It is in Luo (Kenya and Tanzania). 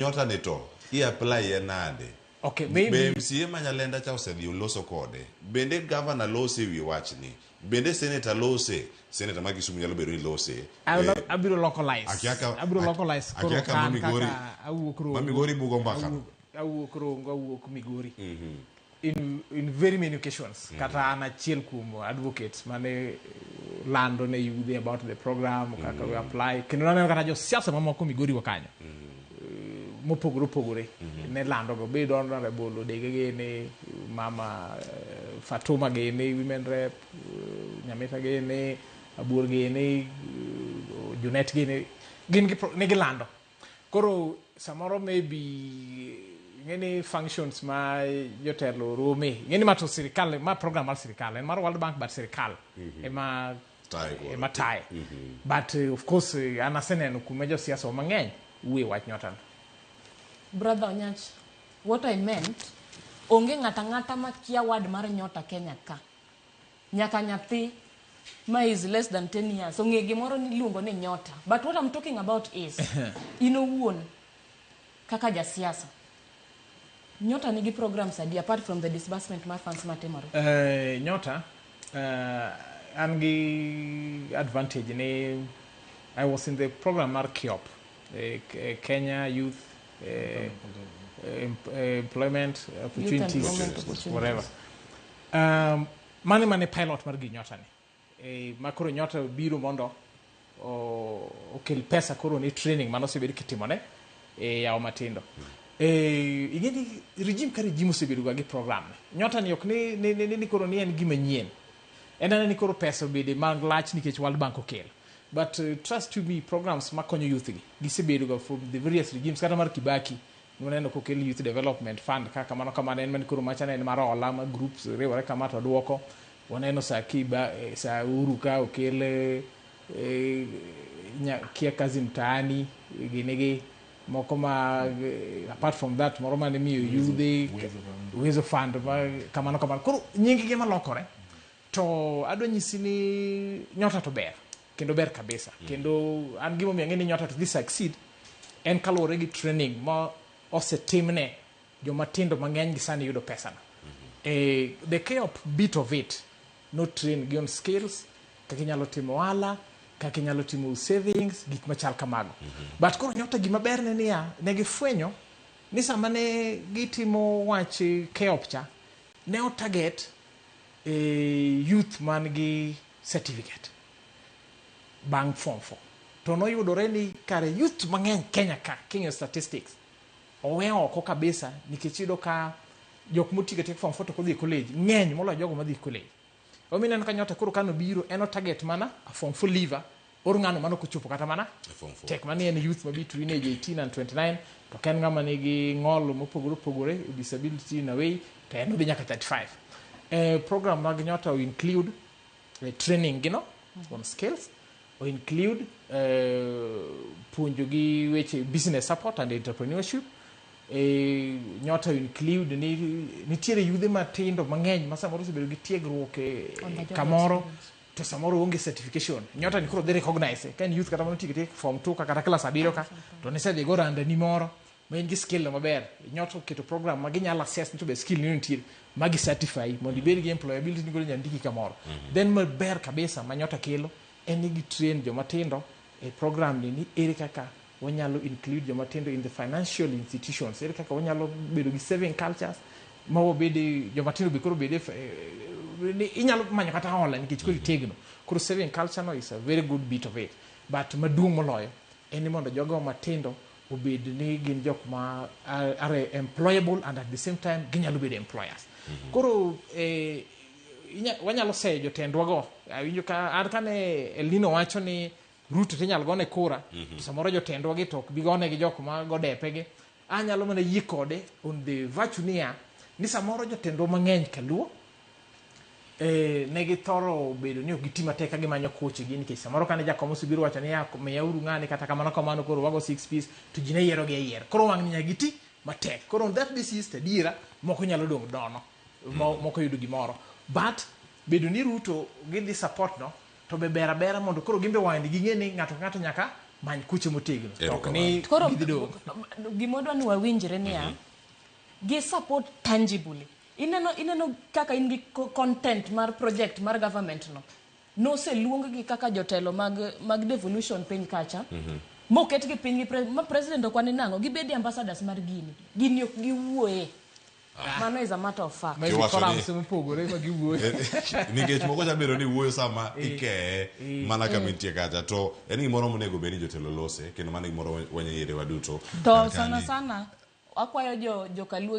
Nyota ni to i apply ye nade? Okay, Be maybe MCA ma Nyalenda cha osedhi oloso kode? Bende governor lose e wi wachni? Bende senator lose? Senator ma Kisumu nyalo bedo ni lose. Abiro localize. Abiro localize koro Akia ka ma kan Migori, kaka awuok ma Rongo. Migori bugo mbaka no. Awuok Rongo, awuok Migori. In very many occasions, kata an achiel kuom advocates mane lando ne yudhe about the program, kaka we apply. Kendo naneno kata josiasa mamoko Migori wa kanyo. Mopogore opogore ne lando go, bed Honorable Odege gini, Mama Fatuma gini, Women Rep, Nyamita gini, Abuor gini, Junet gini, gin gi ne gilando. Koro samoro maybe ing'eni functions ma jotelo rome, ing'eni ma to sirikal, ma program mar sirikal, en mar World Bank, but sirikal ema Taye godo. Ema taye. But of course an aseneno kuma josiasa wa mang'eny wuoye wach Nyota no. Brother Onyach, what I meant, onge ng'ata ng'ata makia word mar Nyota Kenya ka. Nyaka nyathi ma is less than 10 years ong'e gimoro niluongo ni Nyota. But what I'm talking about is, in owuon kaka jasiasa, Nyota nigi programs adi apart from the disbursement mar funds matimore? Nyota, an gi advantage ni I was in the program mar KYEOP, Kenya Youth Employment Opportunities, Employment Opportunities. Whatever. Mane pilot mar gi Nyota ni. Ma koro Nyota biro mondo okel pesa koro ni training mano osebed kitimone e yawo matindo. Ing'e ni regime ka regime osebedo ga gi program ne. Nyota ni ok ni koro ni en gima nyien. En anena ni koro pesa obede mag lach nikech World Bank okelo. But trust to me, programs makonyo youth gi gisebedo ga from the various regimes, kata mar Kibaki nwaneno kokel Youth Development Fund kaka kamano kamano, en mane koro macha ne en mar hola ma groups riwore kama to duoko. Waneno sa Kiba, sa Uhuru ka okel kia Kazi Mtaani gini gi moko ma apart from that moro mane miyo yudhe Uwezo Fund ma kamano kamano. Koro nying gi malokore to adwa nyisi ni Nyota to ber kendo ber kabisa. Kendo an gimomiyo ang'e ni Nyota to dhi succeed en kaluwore gi training ma osetimne joma tindo mang'eny gi sani yudo pesa no. The KYEOP bit of it no train gi on skills, kaka inyalo timo ohala, kaka inyalo timo savings, gik machal kamago. But koro Nyota gima ber ne niya, ne gifwenyo ni sama ne gitimo wach KYEOP cha, ne o target youth man gi certificate bang' form 4. To noyudore ni kare youth mang'eny Kenya ka, king'iyo statistics, owe oko kabisa nikech iyudo ka jok motieko atieka form 4 to kodhi e college ng'eny moloyo jogo madhi e college. Omiyo ineno ka Nyota koro kanobiro en o target mana a form 4 leaver or ng'ano mano kochopo kata mana E form 4. Tek mani en youth ma between age 18 and 29 to ok en ng'ama nigi ng'ol mopogore opogore, disability in a way, to en odhi nyaka 35. Program mag Nyota will include training gino on skills, o include puonjo gi weche business support and entrepreneurship. Nyota include ni nitiere yudhe matindo mang'eny ma samoro osebedo gi tiegruok e On the job kamoro experience. To samoro onge certification. Nyota ni koro dhi recognize ka en youth kata mano tiek form 2 ka kata class 7 ka to nisedhi go randa ni moro ma in gi skill no maber. Nyota oketo program ma ginyalo assess ni to be skill ni nitie ma gi certify mondo ibed gi employability ni koro inyalo ndiki kamoro. Then maber kabisa ma Nyota kelo en ni gi train joma tindo e program ni ere kaka wanyalo include joma tindo in the financial institutions, ere kaka wanyalo bedo gi saving cultures ma wabede joma tindo be koro bede ni inyalo manyo kata hola nikech koro itegno. Koro saving culture no is a very good bit of it, but maduong' moloyo en ni mondo jogo matindo obed ni gin jok ma are employable and at the same time ginyalo bedo employers. Koro wanyalo seyo jotendwa go. Awinjo ka an kane Elnino wacho ni Ruto tinyalo gone kura, to samoro jotendwa gi to ok bi gone gi jok ma go depe gi. Anyalo mana yie kode on the virtue niya ni samoro jotendwa mang'eny kaluo ne githoro bedo ni ok giti matek ka gimanyo kochegi, nikech samoro kane jakom osebiro wacho ni ya miyauru ng'ani kata kamano kamano koro wago six piece to ji ne yiero gi ayier. Koro wang' ni nyaka giti matek. Koro on that basis to adiera moko nyalo dong' nono, moko yudo gimoro, but bedo ni Ruto gidhi support no to be ber abera mondo koro gimbe wang' ni ging'e ni ng'ato ka ng'ato nyaka Many kuche motegno. To ok Erokamano. ni Koro gidhi dong'. gimodwa ni wawinjre niya, gi support tangibly. Ineno, ineno kaka in gi content mar project mar government no. Noseluong gi kaka jotelo mag, mag devolution piny kacha. Moketgi piny gi pre, ma president okwani nang'o, gibedi ambassadors mar gini. Gini ok giwuoye. Mano is a matter of fact. Maybe Kiwacho ni- forums mopogore ma giwuoye. Nikech moko cha bedo ni wuoyo sama ikeye mana kama intie kacha to en gimoro monego bed ni jotelo lose kendo mano gimoro wanyiere waduto To Kar sana kani. sana akwayo jo jokaluo.